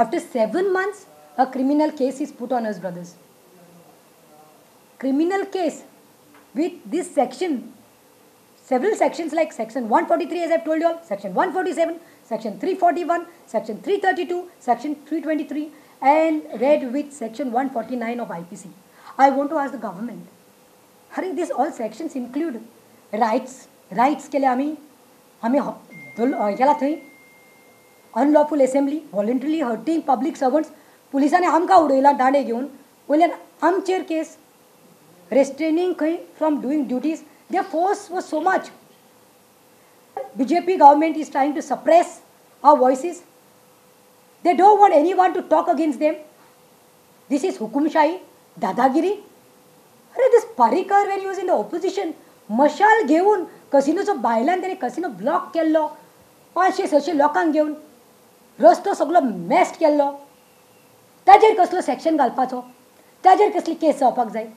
After 7 months, a criminal case is put on us, brothers. Criminal case with this section, several sections like section 143, as I've told you all, section 147, section 341, section 332, section 323, and read with section 149 of IPC. I want to ask the government, अरे, this all sections include riots. Riots केले आमी आमी गेला थंय, unlawful assembly, voluntarily hurting public servants. पुलिसांनी आमकां उडयला दांडे घेवन, वयल्यान आमचेर केस, restraining खंय from doing duties. The force was so much. BJP government is trying to suppress our voices. They don't want anyone to talk against them. This is हुकुमशाही, दादागिरी. अरे, this Parrikar, when he was in the opposition, मशाल घेवन कसिनोचो भायल्यान तेणें casino block केल्लो, 500 600 लोकांक घेवन रस्तो सगलो मॅस्ट केल्लो. ताजेर कसलो सेक्शन घालपाचो? ताजेर कसली केस जावपाक जाय?